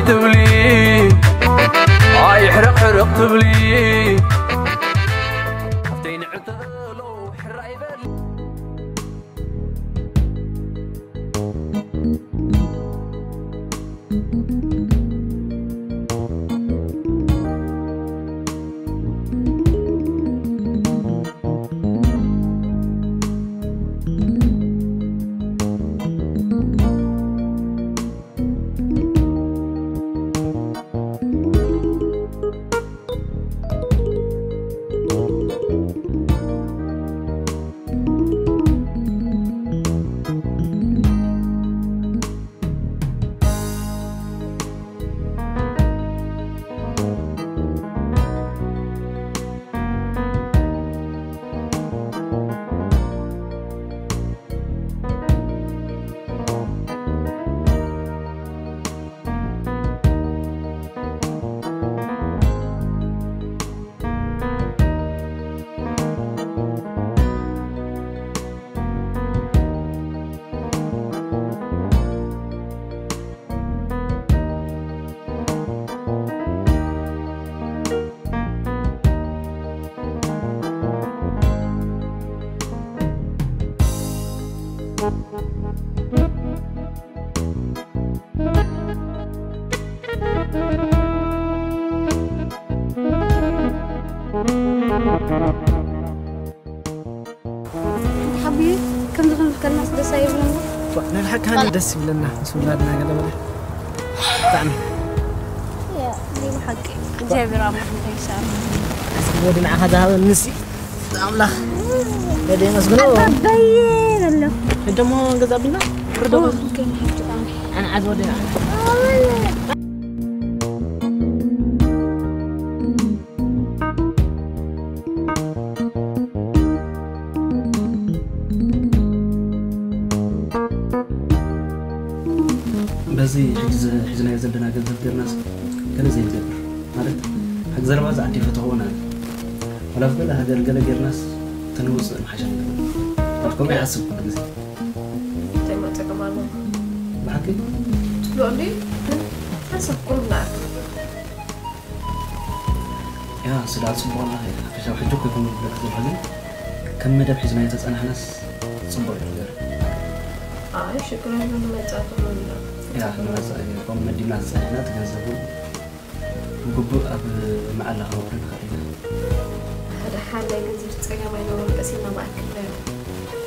ትብሊ ኣይሕርቕ ሕርቕ ትብሊ ሓፍተይ ንዕተሎ ሕራይ በል ሓብዩ ከምዚ ክንከልናስ ደስ ኣይብለና። ዋ፣ ናይ ብሓቂ ሃኒ ደስ ይብለና ምስ ውላድና ገለ በለ። ብጣዕሚ። ያ፣ ናይ ብሓቂ እግዚኣብሔር ኣምላኽ እንታይ ይሰኣኖ። እስኪ ወዲ ንዓኻ ዝሃበኒ ንሲ ኣምላኽ ነደ የመስግኖ። ኣባባዬ ዘሎ። ሕጂ ደሞ ገዛ ቢልና? ርዶ ኦ፣ ግን ሕጂ ጣዕሚ። ኣነ ዓዝ ወዲ ንዓኻ። በዚ ሕጂ ዘ- ሒዝናዮ ዘለና ገንዘብ ጌርናስ ገለ ዘይንገብር ማለት፣ ሕጂ ዘረባ ዝዓዲ ፈተኸውን ኣለ። ዋላ ኣብ ገለ ሃገር ገለ ጌርናስ ተንውፅእ ምሓሸ ነገር። ከምኡ ይሓስብ ኩሉ ግዜ። እንታይ ማ ጸገም ኣለዎ? ብሓቂ? ጽቡቕ እንዲ? ግን ሓንሳብ ቁሩብ ንኣክል። ያ፣ ስለ ጽቡቕና ሓፈሻዊ ሕጂ እኮ ይኹን ዝብለካ ዘለኹ፣ ግን ከም መደብ ሒዝናዮ ተጸናሕናስ ጽቡቕ እዩ ነገር። ኣይ፣ ሽግር የለውም፣ ንመጻኢ እኮ ንብላ። ያ፣ ንመጻኢ እዩ። ከምኡ መዲብና ተጸኒሕና፣ እቲ ገንዘብ እውን ብግቡእ ኣብ መዓላ ከነውዕሎ ንኽእል ኢና። ሓደ ሓደ ናይ ገንዘብ ጸገም ኣይነበሮን፣ ቀሲና ምኣክል ነይሩ።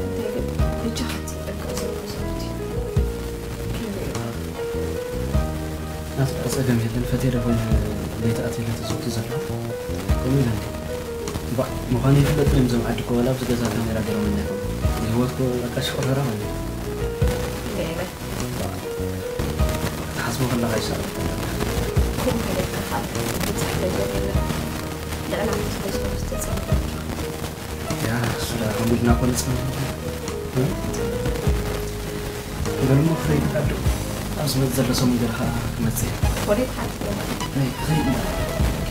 እንታይ ግን፣ በጃኻ ትጽንቀቅ ዘሎ ሰብቲ። ክንሪኦ። ናትካ ጸገም የለን፣ ፈትየ ዶ ኮይነ ለይቲ ኣትየ ለይቲ ዝብኪ ዘለኹ? ከምኡ ኢለ እንዲ። እምባእ፣ ምዃኑ ይፍለጥ ድዩ? እዞም ዓዲ እኮ ዋላ ኣብዚ ገዛ ካሜራ ገይሮም ኣለኹም። ንህይወት እኮ በቃ ሽቆረራ ማለት እዩ። እምበይ፣ እምበይ። ክትሓስቦ ከለኻ ይሻል። ከምኡ ከለካ ካብ ብዙሕ ነገር ንዕና ምስ ተዝኮ ዝተጸምበልካ። ያ፣ እሱ ደኣ ከምኡ ኢልና እኮ ንጽምብል። እ? በል እሞ ክኸይድ ኣዱ። ኣብ ዝመጽእ ዘሎ ሰሙን ገለ ኸኣ ክመጽእ እየ። ወዴት ሓንቲ ገለ? ናይ ክኸይድ እየ። ኦኬ።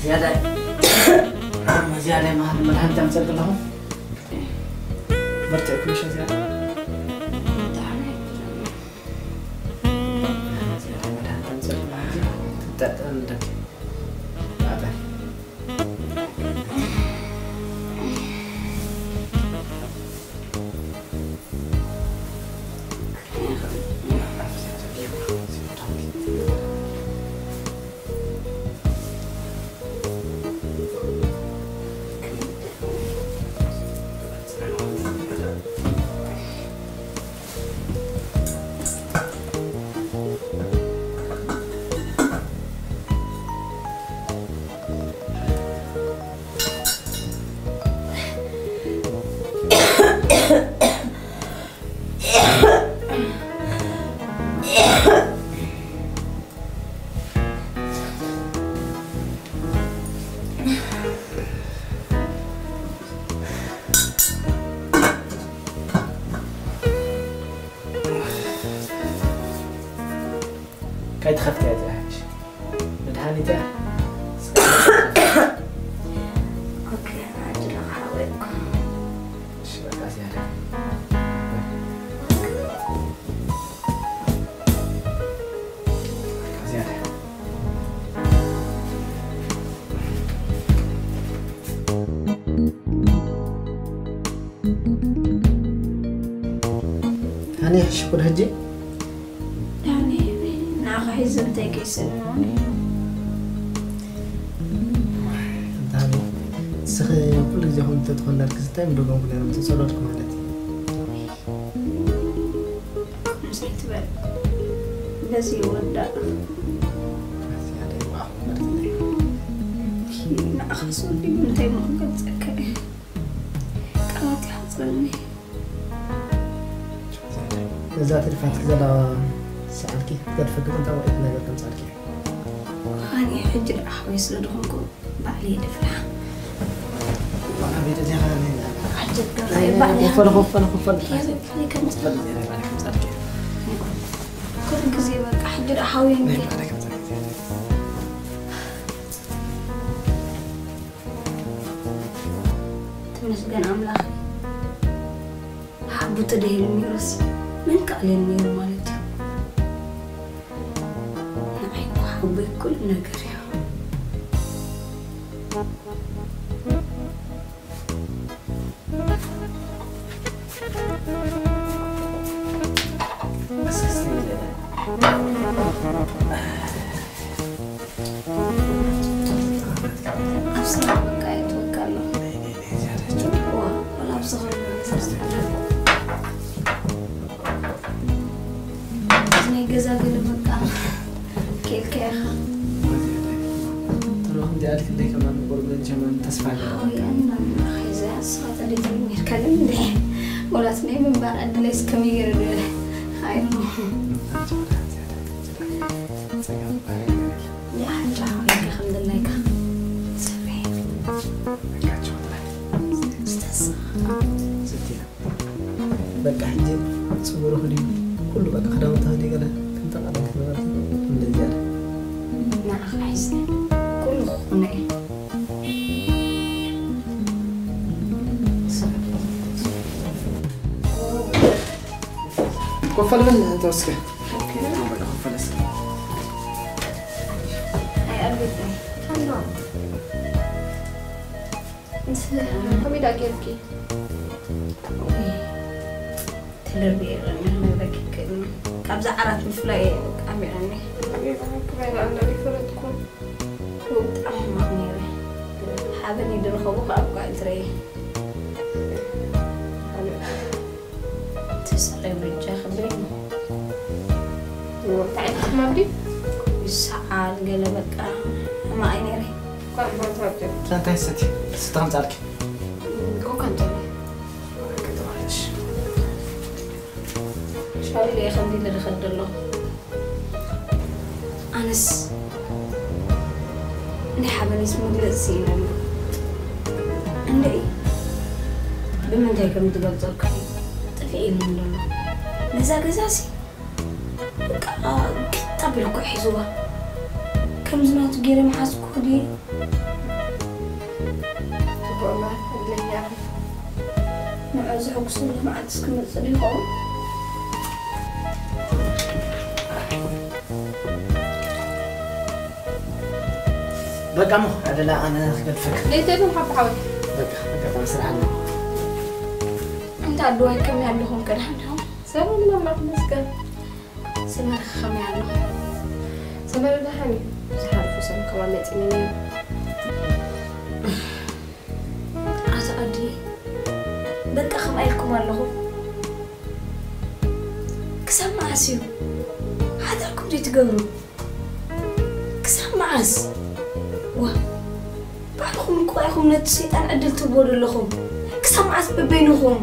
ዝያዳ ዝያዳ መሃር መድሃኒት ኣምፅእ ኣለኹ። በርትዕ ኩሉ ሸ ዝያዳ ዝያዳ መድሃኒት ኣምፅእ ኣለኹ። ትጠጠም ደክ ባባይ ከይትኸፍትያ እዚኣ ሓይሽ መድሃኒት እያ። ኦኬ፣ ኣጅለ ክሓወይኩ። እሺ፣ በቃ እዚኣ እዚኣ ሃኒ ሽኩር ሕጂ ዳኒ፣ ንዓኻ ሒዘ እንታይ ከይስእን ምኾነ? እንታ ሃኒ፣ ንስኺ ኩሉ ግዜ ከምኡ እንተትኾን ነርኪ ዝታይ ምደገምኩ ነይረ፣ ምተጸለድኩ ማለት እዩ። ከምዚ ኣይትበል። በዚ ይወዳእ። እዚኣ ደይ ዋዕ ማለት እዩ። ንዓኻ ስወዲ እንታይ ምኽገልጸካ እየ? ቃላት ይሓጽረኒ። እዛ ተሪፋትኪ ዘላ ሰዓልኪ ክትገድፈኪ ዶ እንታይ ዓይነት ነገር ከምጻልኪ? ኣነ ሕጂ ደኣ ሓወይ ስለ ዝኾንኩ ባዕለይ ይደፍራ። ዋላ ቤት እዚኣ ኸኣ ናይ ዓጀብ ዶራይ ባዕለይ ኮፈለ፣ ኮፈለ፣ ኮፈለ። ባዕለይ ከምጻ ኮፈለ፣ እዚኣ ናይ ባዕለይ ከምጻልኪ። ኩሉ ግዜ በቃ ሕጂ ደኣ ሓወይ ናይ እንዴ ባዕለይ ከምጻልኪ። ተመስገን ኣምላኽ። ሓቡ ተደሂሉ ነይሩስ መን ክኣልየኒ ነይሩ ማለት እዩ። ንዓይ እኮ ሓቦይ ኩሉ ነገር እዩ። ኣብ ስራሕ በቃ የእትወካ ኣሎ። ዋ፣ ወላ ኣብ ዝኾነ ነገር እዚ ናይ ገዛ ገለ በቃ ኬልካ ኢኻ። ተረኹም ዲኣልክ እንደይ ከማን ቁርብን ጀማን ተስፋ ገይረ። ኣይ፣ ኣና፣ ሒዛ፣ ንስኻ ተደይትብል ነርካ ግን እንደ ወላስ ናይ ምንባር ዕድለይስ ከመይ ገይረ ዶ? ኣይ፣ ኖ። ንሓንጫ ሓወይካ ከም ድላይካ ሰበይ ዝተስኻ በቃ ሕጂ ጽጉሪ ክዲ ኩሉ በቃ ክዳውንቲ ክዲ ገለ ከምታ ቃል ክትበል እንደዚያ ንዓኻ ሒዘ ኩሉ ክኾነ እየ። ኮፈል ምን ተወስከ በቃ ኮፈል እስከ ኣይኣልቤት ከመይ ደኣ ጌርኪ? ተደርቢየ ይቕኒ ክነግረኪ ይክእል። ካብዛ ዓራት ምፍላይ ኣሚቐኒ። ክበላ እንዳ ይፈለጥኩ። ብጣዕሚ ሕማቕ ነይረ። ሓበን ይድረኸቡ ካብ ጓል ትረየ። ትስቐ በጃ ክብለኒ። እንታይ ዓይነት ሕማም ድዩ? ይሰዓል ገለ በቃ ሕማቕ ነይረ። እኳ እምበር ትወደድ። እንታይ ሰቲ ስተ ከምጻልኪ ኮካ እንተለ ሻውል እየ ከምዚ ኢለ ዝኸድ ዘለኹ። ኣነስ ናይ ሓበነይስ መግለፂ ስኢነሉ። እንድዒ ብምንታይ ከም ዝገልፀልካ እዩ ጥፍእ ኢሉኒ ዘሎ። ነዛ ገዛሲ በቃ ቂጥ ኣቢሉ እኮ ሒዝዋ። ከምዚ ናቱ ገይረ መሓዝኩ ድየ? ወላ እድለኛ ንዑ ዘሐጉሰሉ መዓልቲ እስክመፅእ ዶ ይኸውን? በቃ እሞ ኣደላ ኣነ ክገድፈካ። ለይተሉ ሓብሓወት በቃ ኣጋጣሚ ስራሕ ኣሎ። እንታ ኣድዋይ ከመይ ኣለኹም? ከድሓን ዲኹም? ሰላም ኣምላኽ ይመስገን። ሰመረ ከመይ ኣሎ? ሰመረ ደሓን እዩ። ዝሓለፉ ሰብ ከማን መፂኒ ነይሩ። ኣቶ ኣዲ በቃ ከምኣ ኢልኩም ኣለኹም። ክሳብ መዓስ እዩ ሓዳርኩም ዘይትገብሩ? ክሳብ መዓስ? ዋ ባዕልኹም እኮ ኢኹም ነቲ ሰይጣን ዕድል ትህብዎ ዘለኹም። ክሳብ መዓስ በበይንኹም?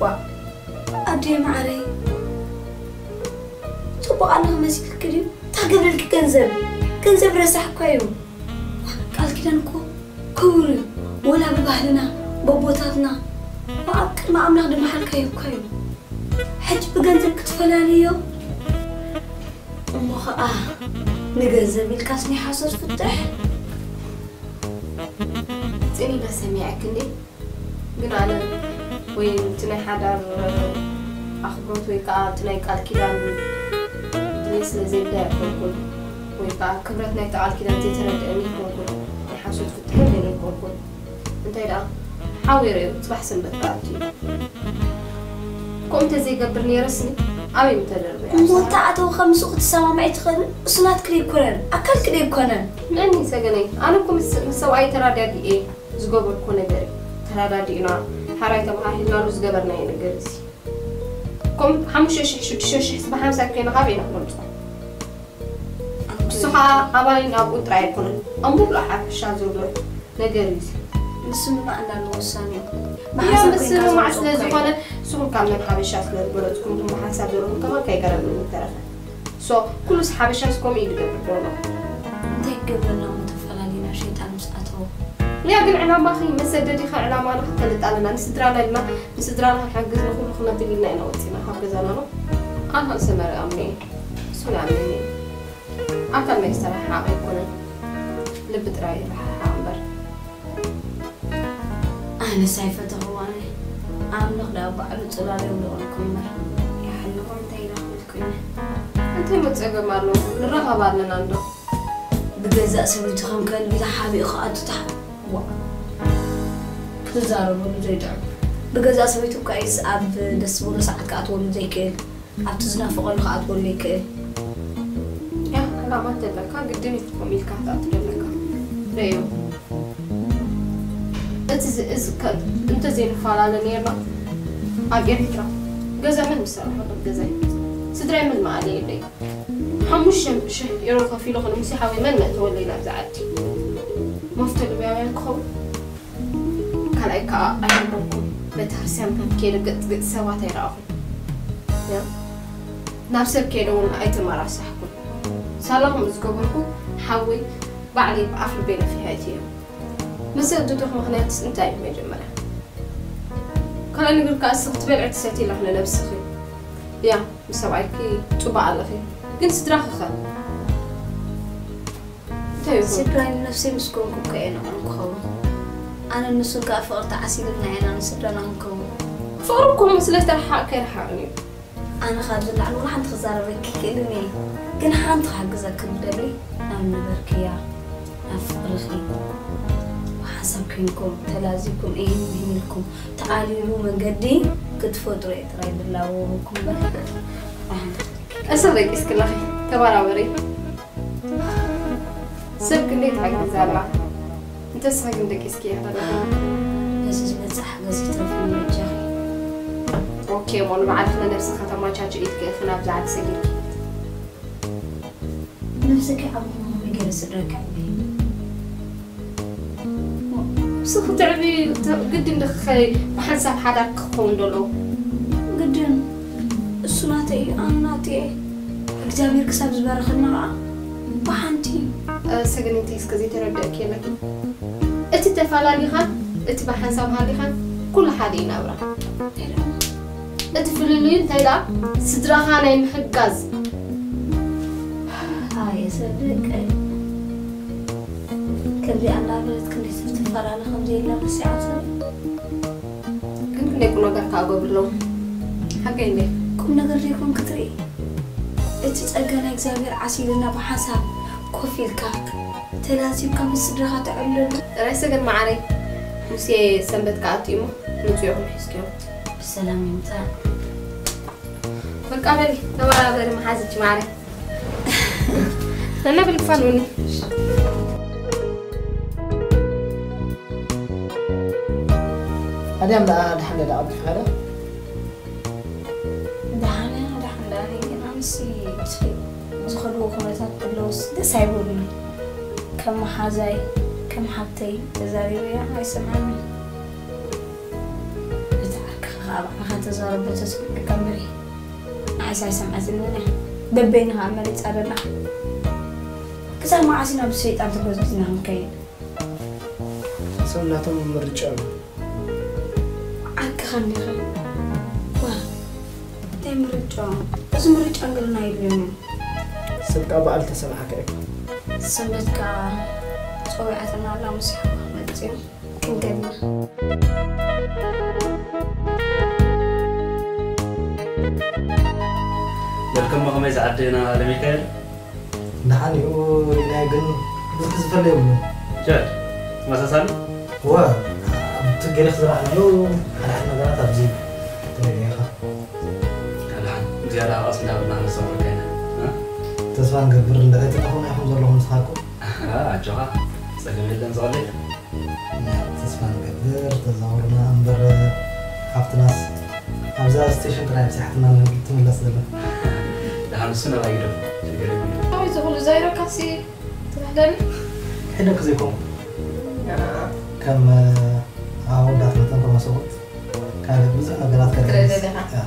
ዋ ኣዴ ማዕረይ ጽቡቕ ኣለኺ መሲልኪ ድዩ? እንታይ ገብረልኪ ገንዘብ? ገንዘብ ረሳሕ እኳ እዩ። ዋ ቃል ኪዳን እኮ ክቡር እዩ። ወላ ብባህልና በቦታትና ብኣብ ቅድሚ ኣምላኽ ድመሓልካዮ እኳ እዩ። ሕጂ ብገንዘብ ክትፈላልዮ እሞ ኸኣ ንገንዘብ ኢልካስ ናይ ሓሶት ፍትሕ። ጽኒና ሰሚዐክ እንዴ? ግን ኣነ ወይ እቲ ናይ ሓዳር ኣኽብሮት ወይ ከዓ እቲ ናይ ቃል ኪዳን ድሌት ስለ ዘይብላ ኣይኮንኩን፣ ወይ ከዓ ክብረት ናይቲ ቃል ኪዳን ዘይተረድአኒ ኣይኮንኩን። ናይ ሓሶት ፍትሒ ግን ኣይኮንኩን። እንታይ ደኣ ሓወይ ረዮ ጽባሕ ሰንበት ደኣ ኣትዩ። ከምኡ እንተዘይገብር ነይረስኒ ኣበይ ምተደርበ እያ? እሞ እንተኣተውካ ምስኡ ክትሰማማዕ ኣይትኽእልን? እሱ ናትኪ ደይኮነን ኣካልኪ ደይኮነን። መኒ ሰገነይ ኣነ እኮ ምስ ምስ ሰብኣይ ተራዳዲኤ ዝገበርኮ ነገር እዩ። ተራዳዲእና ሓራይ ተባሃሂልናሉ ዝገበርናዮ ነገር እዚ። ከም ሓሙሽተ ሽሕ ሽዱሽተ ሽሕ ብሓንሳብ ኮይና ካበይ ኢና ክነምፅኦ? እሱ ከዓ ኣባይን ኣብኡ ጥራይ ኣይኮነን ኣብ ሙሉእ ሓፈሻ ዘሎ ነገር እዩ። ምስምማዕ እንዳለ ውሳኔ እዩ። ብሓንሳብ ምስምማዕ ስለ ዝኾነ ንስኹም ካብ መን ሓበሻ ስለ ዝበለፅኩም እሞ ሓንሳብ ዘለኹም ከማን ከይገረመኒ ተረፈ። ሶ ኩሉስ ሓበሻስ ከምኡ እዩ ዝገብር ዘሎ። እንታይ ክገብረና እሞ ተፈላለዩና ሸይጣን ምስ ኣተወ? ያ ግን ዕላማኺ መሰደዲኻ ዕላማና ክንፈልጥ ኣለና። ንስድራና ኢልና ንስድራና ክንሕግዝ ንኹሉ ክነብል ኢልና ኢና ወፂና ካብ ገዛና ነው። ኣሃ ሰመረ ኣምኒ እሱ ንኣምኒ ኣካል ናይ ዝተረሓሓቐ ኣይኮነን ልቢ ጥራይ ይረሓሓቕ እምበር። ኣነስ ኣይፈተኽዋን ኣምላኽ ደኣ ባዕሉ ጽላሎም ደቐልኩ እምበር ይሓልኹም እንታይ ኢላ ክብል ኮይነ። እንታይ መጸገም ኣለዎ ንራኸብ ኣለና እንዶ። ብገዛእ ሰበይቱ ከም ከልቢ ተሓቢኡ ክኣቱ ተሓ ክትዛረበሉ ዘይጥዕም። ብገዛእ ሰበይቱ እኳ እዩስ ኣብ ደስ ዝበሎ ሰዓት ክኣትወሉ ዘይክእል ኣብቲ ዝናፍቐሉ ክኣትወሉ ይክእል። ያ ዕላማ እንተለካ ግድን እዩ ከምኡ ኢልካ ክትኣቱ ዘለካ። ረዮ እቲ ዝ- እዚ ከ- እንተዘይንፈላለ ነርና ኣብ ኤርትራ ገዛ መን ምሰርሐሎም ገዛይ ስድራይ መን መኣለ የለይ ሓሙሽተ ሽሕ ኤሮ ከፊሉ ኾነ ሙሴ ሓወይ መን መእተወለይ ናብዚ ዓዲ መፍቶ ልብያውያን ክኸውን ካልኣይ ከዓ ኣይነበርኩም ቤተክርስትያን ከም ከይደ ገጽ ገጽ ሰባት ኣይረኣኹም ናብ ሰብ ከይደ እውን ኣይተመራሳሕኩም ሳላኹም ዝገበርኩ ሓወይ ባዕለይ ብኣፍ ልበይ ነፊሐ እትየ መሰል ድዱኽ ምኽንያትስ እንታይ እዩ መጀመርያ ካልኣይ ነገር ከዓ እስኺ ትበልዒ ትሰቲ ኢለኽ ንነብስኺ ያ ምስ ሰብኣይኪ ፅቡቅ ኣለኺ ግን ስድራኺ ኸ እንታይ ይኹን ስድራይ ንነፍሰይ ምስ ኮንኩ እኮ እየ ንዕኦም ክኸውን ኣነ ንሱን ከዓ ፍቕሪ ተዓሲልና ኢና ንስድራና ክንከውን ፍቕሪ እኮ ስለ ዝተረሓቕ ከይረሓቕን እዩ ኣነ ካብዚ ላዕሊ ወላ ሓንቲ ክዛረበኪ ክእልን እየ ግን ሓንቲ ክሕግዘኪ ዝደሊ ናብ ንበርክያ ናብ ፍቕርኺ ብሓንሳብ ኮይንኩም ተላዚብኩም እሂን ምሂን ኢልኩም ተኣሊሉ መንገዲ ክትፈጥሩ እየ ጥራይ ብላወወኩም እምበር ሓንቲ እሰብ ደቂስክለኺ ተባራበሪ ሰብ ክንደይ ትሕግዝ ኣላ እንተስኺ ግን ደቂስኪ እያ ተለኺ ነዚ ዝበፅሕ ገዚ ትረፍኒ በጃኺ ኦኬ እሞ ንባዕልኺ ንነብስኺ ከተማቻችኢ ትኽእልኺ ናብዚ ዓዲ ሰጊርኪ ነብስኪ ዓብኹም ከመይ ገይረ ስድረኪ ዕብይ ንስኺ ትዕብይ ግድን ድኺ ብሓንሳብ ሓዳር ክኸውን ደሎ ግድን እሱ ናተይ እዩ ኣነ ናቱ እየ እግዚኣብሔር ክሳብ ዝበረኸና ከዓ ብሓንቲ ሰገነይቲ እስከ ዘይተረደእኪ የለኪ እቲ ተፈላሊኻን እቲ ብሓንሳብ ሃሊኻን ኩሉ ሓደ እዩ ናብራ እቲ ፍልልዩ እንታይ ደኣ ስድራኻ ናይ ምሕጋዝ ኣየ ሰብ ደቀይ ከምዚኣ እንዳበለት ክንደይ ሰብ ትፈላለ ከም ዘየላ ረሲዓቶ። ግን ክንደይ ቁም ነገር ከዓ ገብር ኣለዎ። ሓቀይ እንዴ? ቁም ነገር ዘይኮን ክትርኢ፣ እቲ ጸጋ ናይ እግዚኣብሔር ዓሲልና ብሓንሳብ ኮፍ ኢልካ ተላዚብካ ምስ ስድራኻ ተዕልለሉ። ጥራይ ሰገን መዓረይ፣ ሙሴ ሰንበት ከኣቱ እሞ ምጽኡ ኢኹም ሒዝክዮም። ብሰላም ይምጻእ። በቃ በሊ፣ ተበራበሪ መሓዝች ማዕረ። ነነብል ክፋል ውኒ። ኣድያም ደኣ ድሓን ደኣ ኣብ ክፋለ? ደሓን እያ፣ ደሓን ደኣ ነይ፣ ግን ኣነሲ እቲ ዝኸድዎ ኩነታት ዘለውስ ደስ ኣይብሉኒ። ከም መሓዛይ፣ ከም ሓብተይ ተዛሪበያ ኣይሰምዓኒ። እቲ ዓርክኻ ኸኣ ባዕልኻ ተዛረቦ ተስምዐካ እምበሪ፣ ንዓይስ ኣይሰምዓትንን እያ። በበይንኻ መሪጻ ደላ። ክሳብ መዓስ ኢና ብሰይጣን ተጎዝጒዝና ክንከይድ? ሰብ ናቶም ምርጫ ኣሎ። ዓርክኻ እንዲኻ። ዋ፣ እንታይ ምርጫ? እዚ ምርጫ እንግርና የድልዮን እዩ። ሰብ ካብ በዓል ተሰማዕካ ኢኻ። ሰንበት ከኣ ጸዊዓትና ኣላ፣ ምስ ሓዋ መጺኡ። ክንገድና። መልከም ከመይ ዝዓደና ለሚካኤል? ደሓን እዩ ኢልና ግን ብዙሕ ዝፈለ የብሉን። ቸር፣ ተመሳሳሊ? እወ፣ ኣብቲ ገሊኽ ዝረኣናዮ ሓደ ሓደ ነገራት ኣብዚ ትርእዮ ኢኻ። ደሓን፣ ዝያዳ ሃቐስ እንዳበልና ክንሰምዓካ ኢና። እ? ተስፋ ንገብር፣ እንድዒ ትጠፍኡና ኢኹም ዘለኹም ንስኻትኩም። ኣጆኻ፣ ጸገም የለን፣ ዝቐልል። ተስፋ ንገብር፣ ተዛወርና እምበር፣ ሓፍትናስ ኣብዛ ስቴሽን ጥራይ ኣብዚሓትና ትምለስ ዘላ። ደሓን፣ እሱ ናባይ ግደፎ፣ ሽግር የብሉን። ኣበይ ዝኹሉ ዛይረካሲ ትብሕደኒ? ሕደኩ ዘይኮንኩ። ያ። ከም ኣወዳት መጠን ተመሰቦት ካልእ ብዙሕ ነገራት ከርኢ ትርኢ ደሊኻ? ያ፣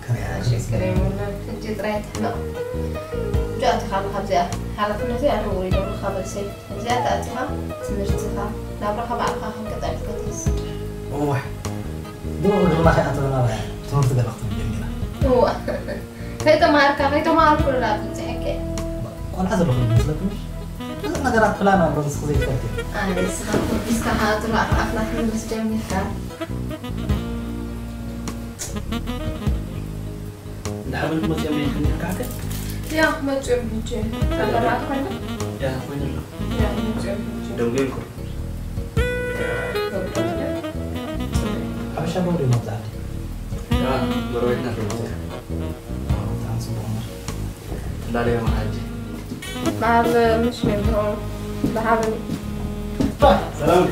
ከርኢ። ያ፣ ሽግር የብሉን። ሕጂ ጥራይ ትሕመቕ። ሕጂ ኣቲኻ ኣለኻ ኣብዚኣ። ሓላፍነተይ ኣነ ወሪዶምኻ በልሰይ። ኣብዚኣ ተኣቲኻ ትምህርትኻ፣ ናብራኻ ባዕልኻ ከም ቀጣይ ክትከተል ትስድር። እዋሕ፣ ብኡ እግርና ከይኣተወና ትምህርቲ ገለ ክትብል ጀሚራ። እዋ፣ ከይተማሃርካ፣ ከይተማሃርኩ ዶ ኣብዚኣ በጺሐ? ቆልዓ ዘለኹ ይመስለኩም? ብዙሕ ነገራት ፕላን ኣሎ፣ ንስኺ ዘይትፈልጥዮ። ኣይ፣ ንስኻ ኮርኪስካ ከኣ ትራእራእና ክትምልስ ጀሚርካ። እንዳ ሓበን መጽኦም ይኽን ይርካከ? ያ፣ መጽኦም ይቼ። ተበራእ ኮይነ? ያ፣ ኮይነ ኣሎ። ያ፣ መጽኦም ይቼ። ደንጎ ይኮ። ያ፣ ዶክተር። ሓበሻ ዶ ደሞ ዛዲ? ያ፣ ጎረቤትና ዶ ሞተ? ኣዎ፣ ብጣዕሚ ጽቡቕ እምበር። ትላለዮ መሓጂ። በዓል ምሽ ነግሮ። ብሓበን። ሰላም።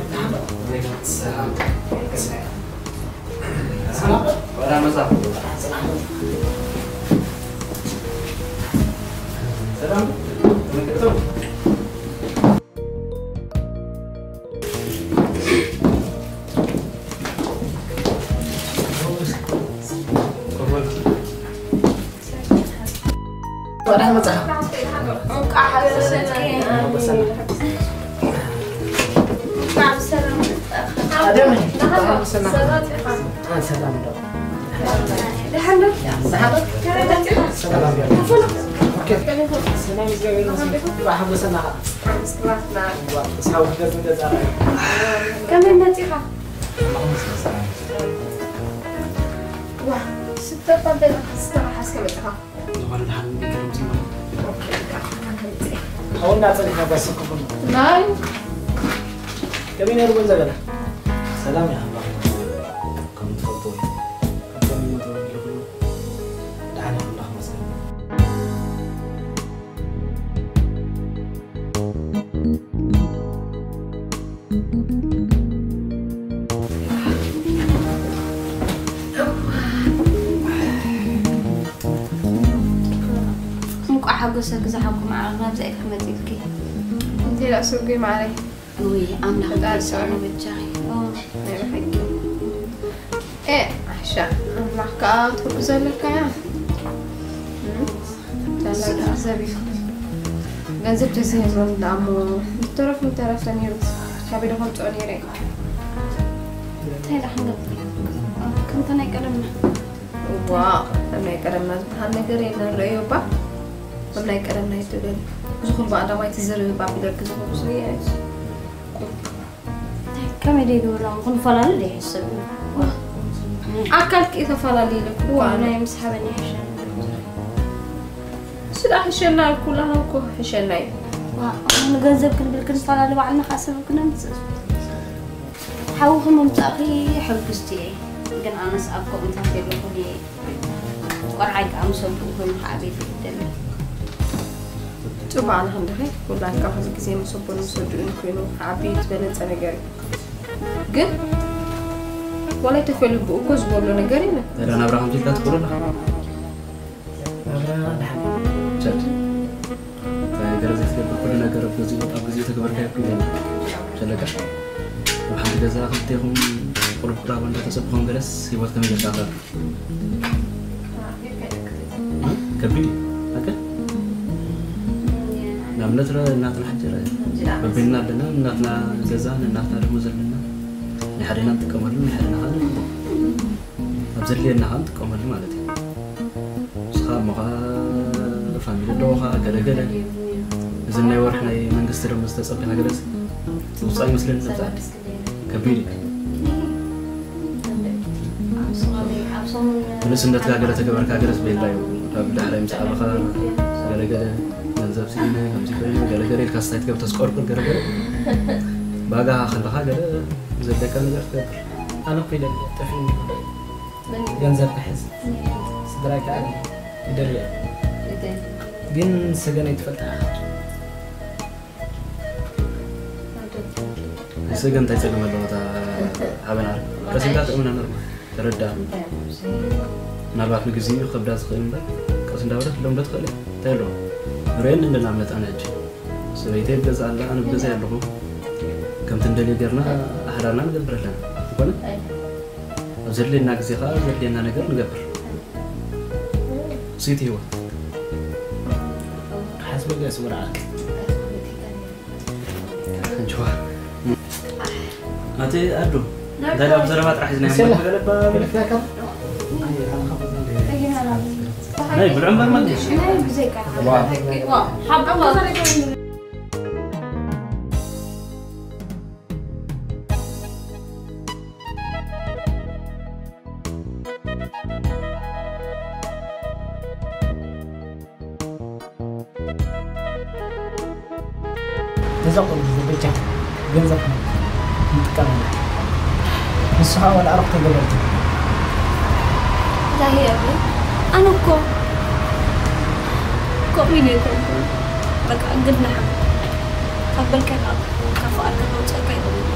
ሰላም። ከመይ መጺኻ? ዋ፣ ስተፋ በላ ስተፋ ሓስከ መጺኻ። ዝኾነ ደሓን እንዲገርም ዝማል። ሓውና ጸኒሕና ጓሰኩም። ናይ ከመይ ነይሩ ግን ዘበና? ሰላም ይሃባ። ከም ትፈልጥዎ እዩ። ካብቶም ይመጡ ይልኽሉ። ደሓን ይኹን፣ ኣምላኽ ይመስገን። እንቋዕ ሓጎሰኪ ዝሓብኩም ዓቕሚ ኣብዛ ኢድኪ መጺእልኪ። እንታይ ደኣ ስጉይ ማዓረይ። ውይ ኣምላኽ ፈጣሪ ይመስገን፣ ጸሩ። በጃኺ። ኦ፣ ናይ ብሓቂ። ኤ፣ ዓሻ፣ ኣምላኽ ከኣ ትሕግዞ ኣለካ እያ። እም፣ ዳላ ገንዘብ እዩ። ገንዘብ ተዘይህልዎም ደኣ እሞ፣ ዝተረፉ ምተረፈ ነይሩ። ካበይ ዶ ከምጽኦ ነይረ? እንታይ ደኣ ክንገብር? ከምቲ ናይ ቀደምና። እዋ፣ ከም ናይ ቀደምና ዝበሃል ነገር የለን። ረእዮ እባ፣ ከም ናይ ቀደምና ኣይትበል። እዚ ኩሉ ብቐዳማይ ትዝርብ እባ ፊደል ክዝርብ ስለ እየ። ከመይ ደይገበርና ክንፈላለ ደይሕሰብ እዩ። ኣካልኪ እዩ ተፈላለዩ ኢለ እኮ። ዋ፣ ናይ ምስ ሓበን ይሕሸኒ። እሱ ደኣ ሕሸና፣ ኩላና እኮ ሕሸና እዩ። ዋ፣ ንገንዘብ ክንብል ክንፈላለ ባዕልና ከዓ ሰበብ ክነምፅእ። ሓውኺ ምምፃእኺ ሕጉስቲ እየ። ግን ኣነስ ኣብ ከምኡታት የለኹን እየ። ቆልዓይ ከዓ ምስ ኣቦኡ ኮይኑ ክዓቢ ይደሊ። ጽቡቕ ኣነ ክንድኺ ውላድካ ኩሉ ግዜ ምስ ኣቦን ምስ ኣቦኡን ኮይኑ ክዓቢ ዝበለጸ ነገር እዩ። ግን ዋላ ተፈልዩ ብኡ እኮ ዝበሎ ነገር የለን። እዳ ናብራ ከምዚ ኢልካ ትኽእሎ ኣለኻ? ናብራ ድሓን። ቸድ። ገለ ዘይትገብር ኩሉ ነገር ኣብ ግዜኡ፣ ኣብ ግዜኡ ተግበርካዮ እኮ ይደሊ። ሸለካ። ኣብ ሓንቲ ገዛ ክልቴኹም ቁሩብ ቅራቦ እንዳተጸበኹም ገለስ ህይወት ከመይ ጌርካ ኣኽበርካ? ከቢድ እዩ። ኣከ ንኣብነት ረ እናትና ሕጂ ረ በቢና ኣለና፣ እናትና ገዛ፣ እናትና ደሞዝ ኣለና። ናይ ሓደና ንጥቀመሉ፣ ናይ ሓደና ከዓ ንህቦ። ኣብ ዘድልየና ከዓ ንጥቀመሉ ማለት እዩ። ንስኻ እሞ ከዓ ፋሚሊ ኣለዎ ከዓ ገለ ገለ። እዚ ናይ ወርሒ ናይ መንግስቲ ደሞዝ ተጸቢኻ ገለስ ውጻእ ይመስለኒ ነብዛ። ከቢድ እዩ። ብንእስነትካ ገለ ተገበርካ ገለስ ቤላ እዩ። ካብ ዳሕራይ ምስ ዓበኻ ገለገለ ገንዘብ ስኢነ፣ ከምዚ ኮይነ፣ ገለገለ ኢልካ ስታይ ትገብር ተስቆርቁር ገለገለ። ባጋ ከለኻ ገለ ዘድለካ ነገር ትገብር። ኣነ እኮ ኢለ ጠፊኡኒ። ገንዘብ ክሕዝ። ስድራይ ከዓ ይደልያ። ግን ሰገን ኣይትፈልጣ ኢኻ። ንሰገን እንታይ ጸገም ኣለዎ? እታ ሓበን ዓርኪ ቀስ ኢልካ ጥቕምና ኖርማል ተረዳ። ምናልባት ንግዜኡ ከብዳ ዝኽእል እምበር ቀስ እንዳበለት ክትለምዶ ትኽእል እያ። እንታይ ኣለዎ? ንርእየን እንደ ንኣብነት ኣነ ሕጂ ሰበይተይ ኣብ ገዛ ኣላ፣ ኣነ ኣብ ገዛይ ኣለኹ። ከምቲ እንደልዮ ጌርና ሓዳርና ንገብር ኣለና። ዝኾነ ኣብ ዘድልየና ግዜ ኸዓ ዘድልየና ነገር ንገብር። ስዊት ህይወት። ሓስበለስ ወደ ዓርኪ። ኣንቺዋ። ኣቲ ኣዱ፣ እንታይ ደኣ ብዘረባ ጥራሕ ሒዝና ኢና ንበለባ? ናይ ብልዑ እምበር ማለት እዩ። ዋ። ነዛ ቆልዑ በጃ ገንዘብ ንጥቀመላ። ንሱ ኸዓ ወላ ኣረኽቶ ገበርቲ። ዛሂ ኣቢ፣ ኣነ እኮ ከምኡ ኢለ ኣይኮንኩን። በቃ ግድንኻ ካብ በልካ ካብ ፍቓድካ ከውፅአካ ይኽእል።